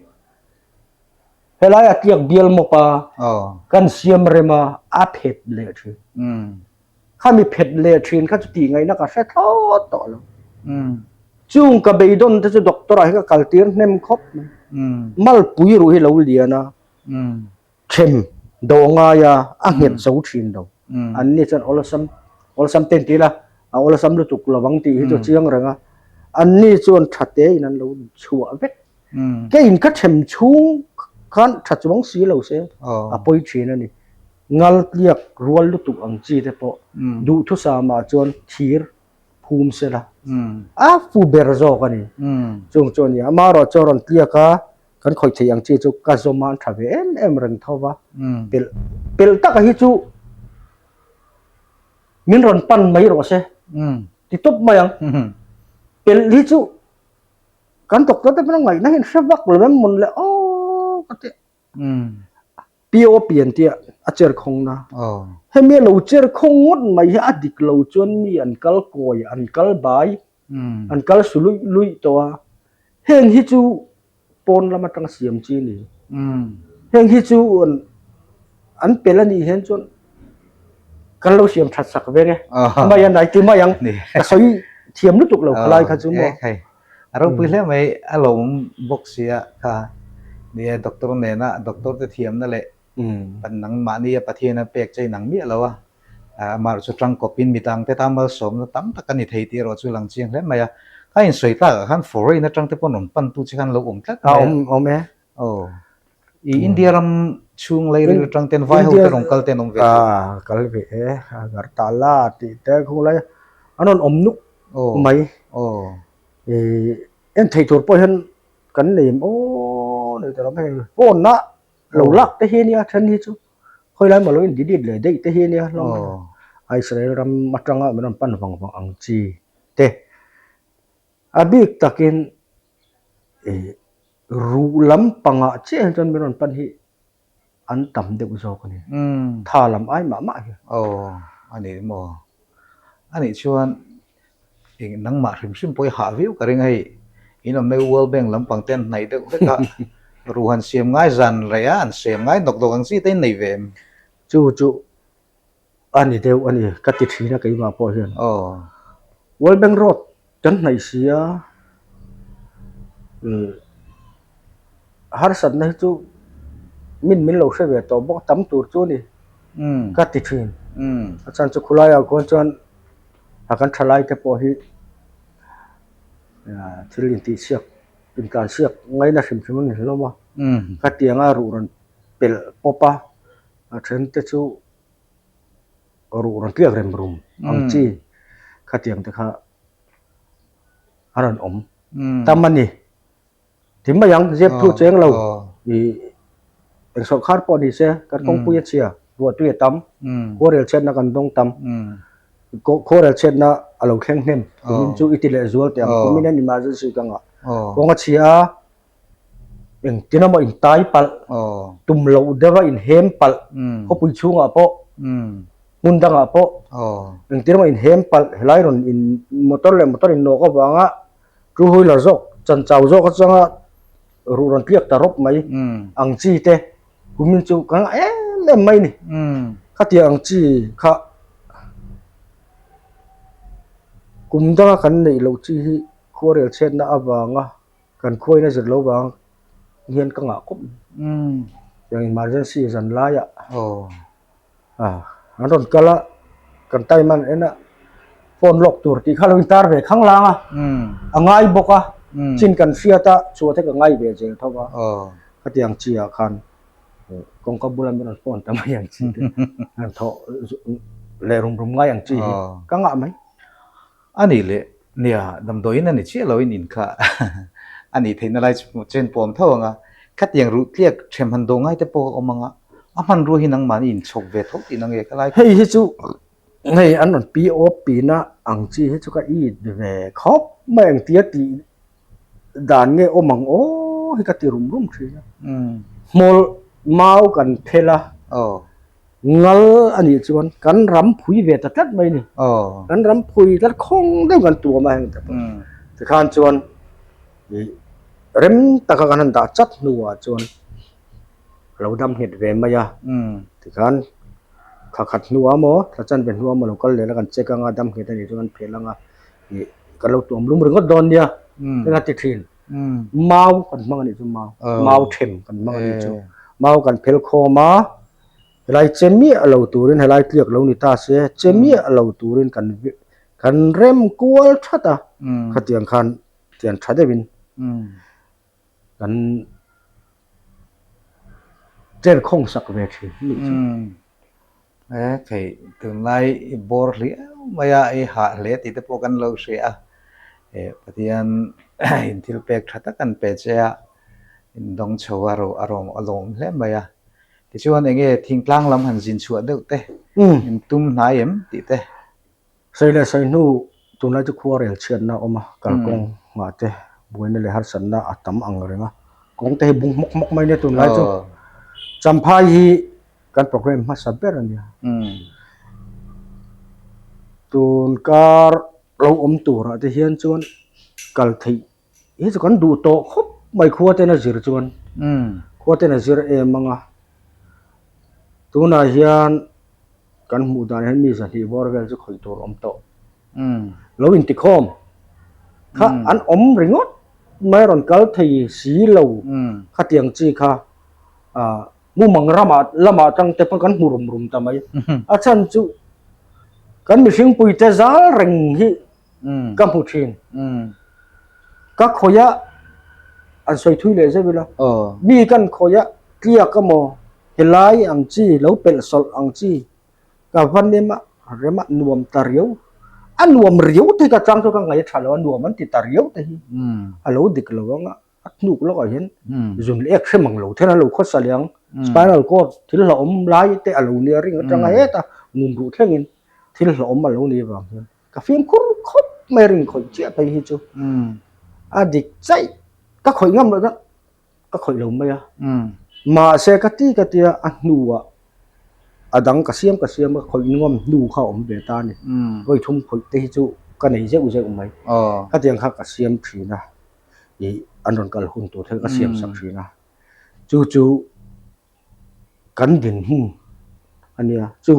S2: helai a tliak bial mawp a kan siam rem a, a phet leh thin. Khami phet leh thin kha chu tih ngaihna ka hre thlawt tawh lo. Chung ka beidawn te chu doctor ah hi ka kal tir hnem khawp mai. Malpui ruh hi lo lian a, them do ngai a, a nghet zo thin lo. An ni chuan awlsam, awlsam ten ti ila, a awlsam lutuk lo ang tih hi chu a chiang reng a. An ni chuan tha tein an lo chhuah vek. Keiin ka them chhung khan tha chuang si lo se, a pawi thin a ni. Ngal tliak rual lutuk ang chi te pawh duhthusam ah chuan thir phum se la a fu ber zawk a ni. Chung chu a ni a, amaherawh chu a rawn tliak a, kan khawih theih ang chi chu ka zawm a an tha ve em em reng tho va, pelh pelh taka hi chu min rawn pan mai rawh se ti tawp mai ang. Pelh hi chu kan doctor te pawn a ngaihna hi an hre vak lo em mawn le aw ka ti. POP an tia a cher khawng na. Hemi a lo cher khawng ngawt mai hi a dik lo chuan mi an kal kawi, an kal bai, an kal su luih luih tawh a. Heng hi chu pawn lam atanga siam chi a ni. Heng hi chu an pel a nih hian chuan kan lo siam that sak veng e. Mai a nai ti mai ang. Ka sawi thiam lutuk lo khalai kha chu maw.
S1: A ropui hle mai, a lawm bawk sia kha ni e, doctor nena doctor te thiamna leh nangmahni a Pathian a pek che inang miah lo a, amah chu tangkawpin midang te tan malsawmna tam tak a ni thei tih erawh chu lang chiang hle mai a, kha insawi tlakah khan foreign atang te pawh rawn pantu che khan lo awm tlat mai a.
S2: Awm awm e.
S1: Aw. I India ram chhung lairil atang ten vai ho te rawn kal te an awm ve tawh.
S2: A kal ve e, Agartala tih te khung lai an rawn awm nuk mai. I en thei tur pawh hian kan nei em aw nei ta lo mai phone a lo lak te hi ania then hi chu khawi lai maw lo in delete leh daih te hi ania hlawm a Israel ram atanga min rawn pan vang vang ang chi te a bik takin ih ruh lampangah chiah hian chuan min rawn pan hi an tam deuh zawk a ni. Tha lam ai mah mah hian.
S1: Aw, a ni maw? A nih chuan eng nangmah hrim hrim pawh i hah viau ka ring a hei. In awmna hi World Bank lampang te an hnaih deuh vek a, ruh han siam ngai zan reh a, an siam ngai nawk nawk ang chi te in nei ve em?
S2: Chu chu A ni deuh a ni, ka ti thin a keimah pawh hian. World Bank Road kan hnaih si a, harsatna hi chu min min lo hre ve tawh bawk tam tur chu a ni ka ti thin. A chhan chu khulaiah khuan chuan a kan thalai te pawh hi thil intihsiak intlansiak ngaina hrim hrim a ni hlawm a, khatianga ruh rawn pelh pawp a, a then te chu. Ruh rawn tliak rem rum ang chi khatiang te kha a rawn awm tam a ni. Ti mai ang zep thu cheng lo ih eng sawrkhar pawh ni se kan kawngpui a chhia ruah tui a tam khuarel chhiatna kan dawng tam. Khuarel chhiatna a lo thleng hnem kumin chu i ti leh zual teh ang kumin hian emergency ka ngah. Kawng a chhia a, engtin emaw in tai palh, tum loh deuha in hem palh, khawpui chhungah pawh, hmun dangah pawh engtin emaw in hem palh, helai rawn in motor leh motor in nawk avanga two wheeler zawk chan chau zawk atanga ruh rawn tliak ta rawp mai ang chi te Kumin chu ka ngah em em mai ni. Khatiang ang chi kha kum danga kan neih loh chi hi khuarel chhiatna avanga kan khuaina zir lo vang hian ka ngah khawp mai. Tiang emergency zan laiah an rawn kal a, kan time an en a, phone lawk tur tih kha lo intar ve khang lang a, a ngai bawk a, chin kan hriat a, chhuah te ka ngai ve zel tho a, khatiang chi ah khan kawngka bula min rawn phone ta mai ang chi te, han thawh leh rum rum ngai ang chi hi ka ngah mai.
S1: A nih leh nia, damdawiin a ni chiah lo in in kha a nih theihna lai chu chen pawm tho ang a, khatiang ruh tliak ṭhem han dawh ngai te pawh a awm ang a, a hmanrua hi nangmahni inchhawk ve tho tihna nge ka lai.
S2: Hei hi chu hei an rawn POP na ang chi hi chu ka it ve khawp mai ang tia tih dan nge awm ang aw hi ka ti rum rum thin a. Hmawlh mau kan phel a. Ngal a nih chuan kan ram phui ve ta tlat mai ni. Kan ram phui tlat khawng deuh kan tuam a heng te pawh. Tikhan chuan ih rem taka kan han dah chat hnuah chuan a lo dam nghet ve mai a. Tikhan thla khat hnuah maw thla chanve hnuah maw lo kal leh la kan check anga dam nghet a nih chuan kan phel anga ih kan lo tuam lum ringawt dawn nia heng a ti thin. Mau kan hmang a nih chu mau mau them kan hmang a nih chu mau kan phel khawm a. Helai che miah lo turin helai tliak lo ni ta se, che miah lo turin kan kan rem kual that a, khatiang khan tiang tha deuhin kan chen khawng sak ve thin a nih chu.
S1: E thei tunlai i bawr hliau mai a, i hah hle tih te pawh kan lo hria a, e Pathian in thil pek tha tak an pe che a, in dawng chho a ro a rawm a lawm hle mai a. Tichuan eng nge thingtlang lam han zin chhuah deuh te in tum hnai em tih te.
S2: Sawi leh sawi hnu tunlai chu khua rel chhiatna a awm a, kalkawng nghah te buaina leh harsatna a tam ang reng a, kawng te hi bung hmawk hmawk mai nia tunlai chu. Champhai hi kan programme hmasa ber a nia. Tun kar lo awm turah te hian chuan kal theih Hi chu kan duh tawh khawp mai khua ten a zir chuan khua ten a zir em ang a tunah hian kan hmuh dan hian mi zahnih bawr vel chu khawih tur awm tawh lo intikhawm kha an awm ringawt mai rawn kal thei si lo khatiang chi kha ah mumang ramah lamah atang te pawh kan hmu rum rum ta mai a chhan chu kan mihring puite zal reng hi ka hmu thin. Ka khawih a, an sawi thui leh zeuh ila, mi kan khawih a, tliak emaw, helai ang chi, lo pelh sawlh ang chi, ka va nem a, rem a, nuam ta riau. A nuam riau te hi ka chang chu ka ngaih a tha lo a, nuam an ti ta riau te hi a lo dik lo ang a, a hnuk lawkah hian zun leh ek hrem ang lo then a lo khawsa leh ang, spinal cord thil hlauhawm lai te a lo nia ring atanga heta ngun ruh thlengin thil hlauhawm a lo ni vang hian. Ka fimkhur khawp mai ring khawih chiah phei hi chu a dik chaih ka khawih ngam loh chuan ka khawih lo mai a mahse ka ti ka tia a hnuah a dang ka siam ka siam a khawih ngam hnu kha a awm ve ta a ni vawi thum khawih te hi chu ka nei zeuh zeuh mai khatiang kha ka siam thin a ih an rawn kal hun tur thil ka siam sak thin a chu chu. Kan dinhmun a nia chu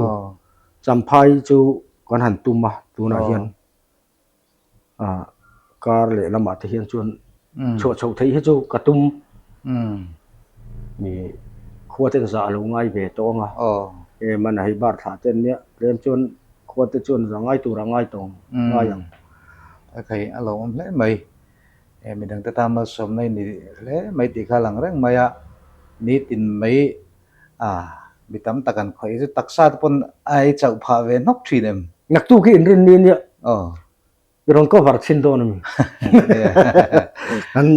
S2: Champhai chu kan han tum a tunah hian ah kar leh lamah te hian chuan chhuah chhoh theih hi chu ka tum mi khua ten zah a lo ngai ve tawh ang a em a hei bar thlah te an nia tlem chuan khua te chuan zah ngai tur a ngai tawh ngai ang.
S1: A thei a lo awm hle mai. He midangte tan malsawmna i ni hle mai tih kha a lang reng mai a, nitin mai a mi tam tak an khawih chu taksa te pawn a ei chauh phah ve hnawk thin em?
S2: Naktuk hi inrin ni nia i rawn cover chhin dawn a mi? Kan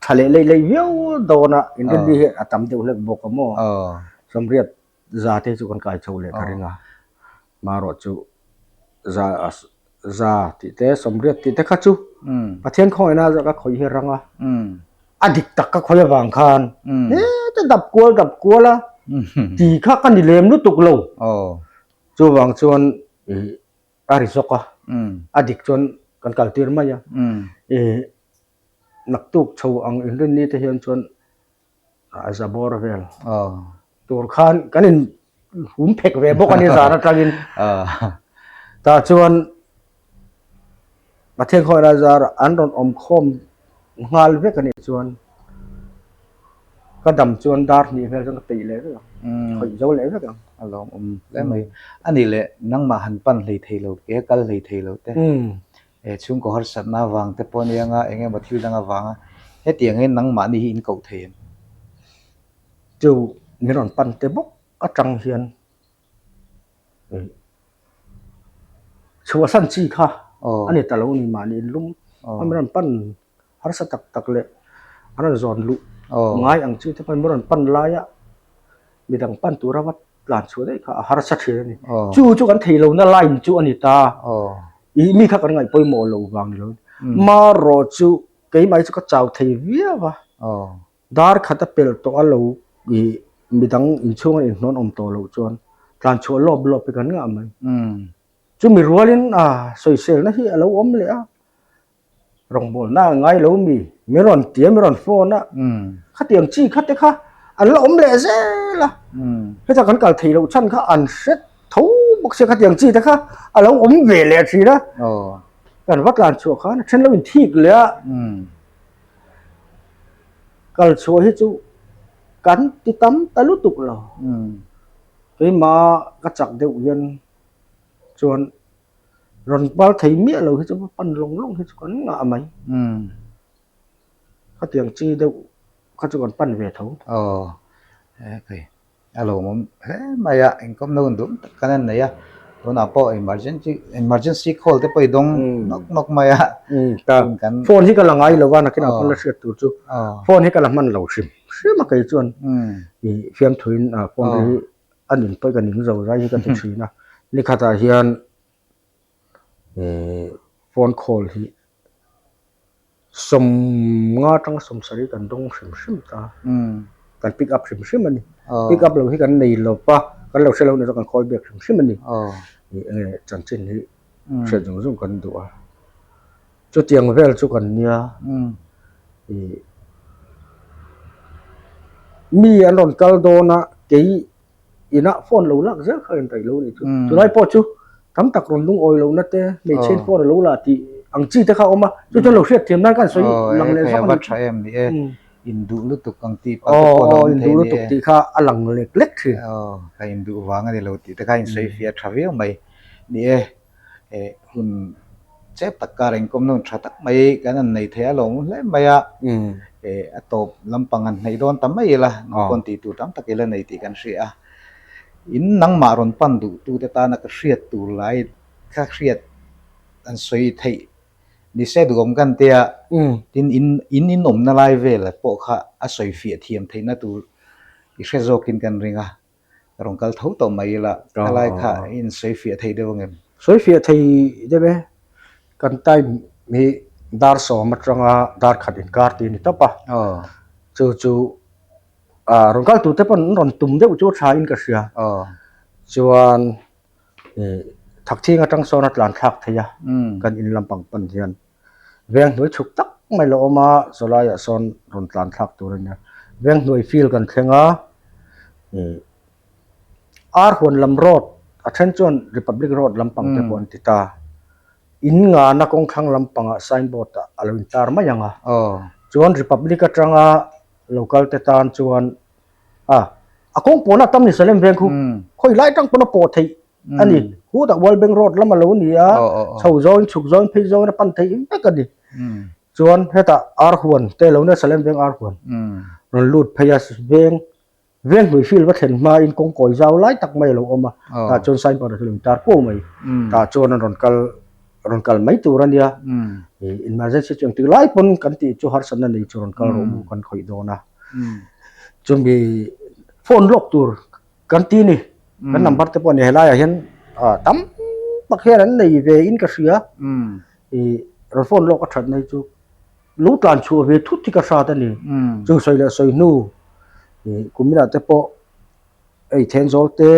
S2: tha leh leih leih viau dawn a, inrin ni hi a tam deuh hlek bawk a maw? Sawmriat za te chu kan kai chho leh ka ring a, marawh chu. Za za tih te sawmriat tih te kha chu Pathian khawngaihna zawh ka khawih hi rang a, a dik tak ka khawih avang khan heta dap kual dap kual a ti kha ka ni lem lutuk lo. Chuvang chuan ih a ri zawk a, a dik chuan kan kal tir mai a, ih naktuk chho ang inrinni te hian chuan a za bawr vel tur khan kan in hum phek ve bawk a ni zan atangin tah chuan Pathian khawngaihna zar an rawn awm khawm nghal vek a nih chuan ka dam chuan dar hnih vel chuan ka peih leh vek ang khawih zo leh vek ang.
S1: A lawm awm hle mai. A nih leh nangmah han pan hlei thei lo ke kal hlei thei lo te. He chhungkaw harsatna avang te pawh ania nga eng emaw thil dang avanga hetiang hian nangmahni hi in koh thei em?
S2: Chu min rawn pan te bawk atang hian chhuahsan chi kha a ni ta lo ni mahni in lum a min rawn pan harsa tak tak leh an rawn zawn luh ngai ang chi te pawhin min rawn pan laia midang pan tura va tlan chhuah daih kha a harsa thin a ni. Chu chu kan thei lohna line chu a ni ta. Ih mi kha kan ngaih pawimawh loh vang ni lo. Marawh chu keimah hi chu ka chau thei viau a. Dar khat a pel tawh a lo ih midang inchhung a inhnawn awm tawh loh chuan tlan chhuah lawp lawp hi kan ngah mai. Chumi rualin a sawiselna hi a lo awm leh a. Rawngbawlna a ngai lo mi, min rawn ti a, min rawn phone a, khatiang chi kha te kha an la awm leh zel a, heta kan kal theih loh chhan kha an hre tho bawk sia khatiang chi te kha a lo awm ve leh thin a, kan va tlan chhuah khan a then lo in thik leh a, kal chhuah hi chu kan ti tam ta lutuk lo, keimah ka chak deuh hian chuan. Rawn pal thei miah lo hi chu pan lawng lawng hi chu kan ngah mai. Khatiang chi deuh kha chu kan pan ve tho.
S1: Aw okay a lawmawm hle mai a engkawm no an duh tak khan an nei a tunah pawh emergency emergency call te pawh i dawng nawk nawk mai a.
S2: Kan phone hi ka la ngai lo a nakinah pawn la hriat tur chu phone hi ka la hman lo hrim hrim a kei chuan ih fiamthuin phone hi a nin pawh ka ning zo zai hi ka ti thin a nikhatah hian eh phone call hi sawmnga atanga sawmsarih kan dawng hrim hrim ta kan pick up hrim hrim a ni pick up lo hi kan nei lo va kan lo hre lo ni chu kan call back hrim hrim a ni ih enge chanchin hi hriat zawng zawng kan duh a chutiang vel chu kan nia ih mi an rawn kal dawn a kei inah phone lo lak zel kha a inraih lo a nih chu chulai pawh chu tam tak rawn lungawi lohna te hmeichhe in phone a lo la tih ang chi te kha a awm a chu chuan lo hriat thiam nan khan sawi lang leh zawk a ni
S1: tha em ni e induh lutuk ang tih pah te pawh a lo awm
S2: thei a ni e tih kha a lang lek lek thin
S1: aw ka induh vang a ni lo tih te kha insawi fiah tha viau mai ni e. Eh hun chep tak kar engkawm na hun tha tak mai kan han nei thei a lawm hle mai a eh a tawp lampang han hnaih dawn ta mai ila nangpawn tih tur tam tak ila nei tih kan hria a in nangmah rawn pan duh tu te tana ka hriat tur lai ka hriat an sawi theih ni se duhawm kan tia tin in in in awmna lai vel pawh kha a sawi fiah thiam theihna tur i hre zawkin kan ring a. Ka rawn kal tho tawh mai ila, helai kha in sawi fiah thei deuh angem?
S2: Sawi fiah thei deuh e, kan time hi dar sawm atanga dar khat inkar tih a ni tawp a, chu chu rawn kal tur te pawn an rawn tum deuh chu a tha in ka hria, chuan thakthing atang sawn a tlan thlak thei a, kan in lampang pan hian. Veng hnuai chhuk tak mai la awm a, chawlaiah sawn rawn tlan thlak tur a nia. Veng hnuai field kan thleng a, ih ar huan lam road a then chuan Republic road lampang te pawh an ti ta. In ngana kawng thlang lampangah signboard ah a lo intar mai ang a. Chuan Republic atanga lo kal te tan chuan a a kawng pawhna tam ni Salem veng khu khawi lai atang pawn a pawh theih a ni hu tak World Bank Road lam a lo ni a chho zawng chhuk zawng phei zawng a pan theih vek a ni chuan hetah ar huan te lo nia Salem veng ar huan rawn lut phei a veng veng hmui field va thlen hma in kawng kawi zau lai tak mai a lo awm a tah chuan signboard a lo intar kuau mai tah chuan an rawn kal rawn kal mai tur a nia emergency chu engtik lai pawn kan tih chu harsatna nei chu rawn kal rawh u kan khawih dawn a chumi phone lawk tur kan ti ni kan number te pawh a ni helaiah hian ah tam tak hian an nei ve in ka hria. Ih rawn phone lawk a that na hi chu lo tlan chhuah ve thut hi ka hrat a ni. Chung sawi leh sawi hnu ih kuminah te pawh hei Thenzawl te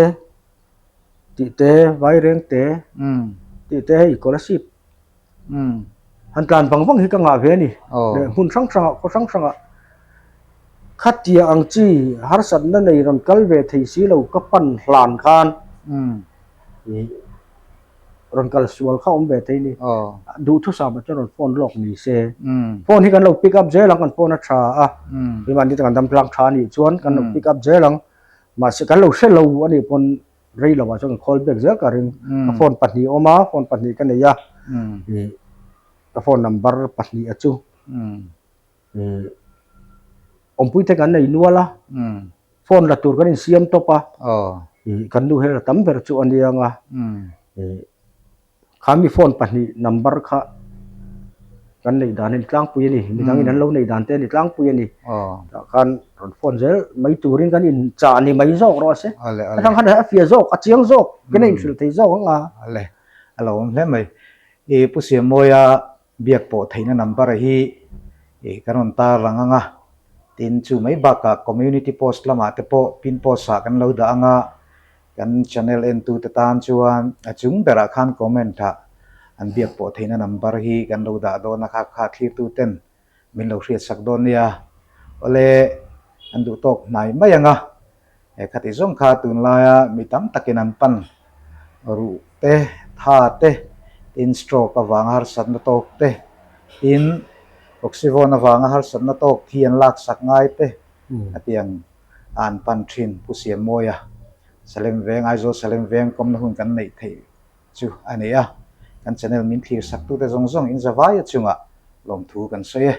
S2: tih te Vaireng te tih te hei Kolasib Han tlan vang vang hi ka ngah ve a ni. Leh hmun hrang hrangah, khaw hrang hrangah khatia ang chi harsatna nei rawn kal ve thei si lo ka pan hlan khan ih rawn kal sual kha awm ve thei a ni. Duhthusam ah chuan rawn phone lawk ni se. Phone hi kan lo pick up zel ang, kan phone a tha a, keimahni te kan dam tlang tha a nih chuan kan lo pick up zel ang. Mahse kan lo hre lo a nih pawn Rei lo ah chuan ka call back zel ka ring. Ka phone pahnih a awm a, phone pahnih ka nei a, ih ka phone number pahnih a chu ih awmpui te kan nei nual a, phone la tur kan insiam tawp a, ih kan nu hian a tam ber chu a nia ang a, ih. Kha mi phone pahnih number kha kan neih dan a ni tlangpui a ni. Midang in an lo neih dan te a ni tlangpui a ni. Tah khan rawn phone zel mai turin kan in chah ni mai zawk rawh se. Atang khan a fiah zawk, a chiang zawk, kan in hrilh thei zawk ang a.
S1: Ale, a lo awm hle mai. I Pu Siamawia biak pawh theihna number hi i kan rawn tar lang ang a. Tin chu mai bakah community post lamah te pawh pin post ah kan lo dah ang a. Kan channel entute tan chuan a chung berah khan comment ah an biak pawh theihna number hi kan lo dah dawn a kha kha thlirtuten min lo hriatsak dawn nia. Awle an duh tawk hnai mai ang a, he khati zawng kha tunlaia mi tam takin an pan ruh te, tha te, tin stroke avanga harsatna tawk te, tin oxyvon avanga harsatna tawk thi an laksak ngai te a ti ang. a an pan thin Pu Siamawia Salem Veng, Aizawl Salem Veng kawmna hun kan neih theih chu a ni a, kan channel min thlir saktute zawng zawng in zavaia chungah lawmthu kan sawi e.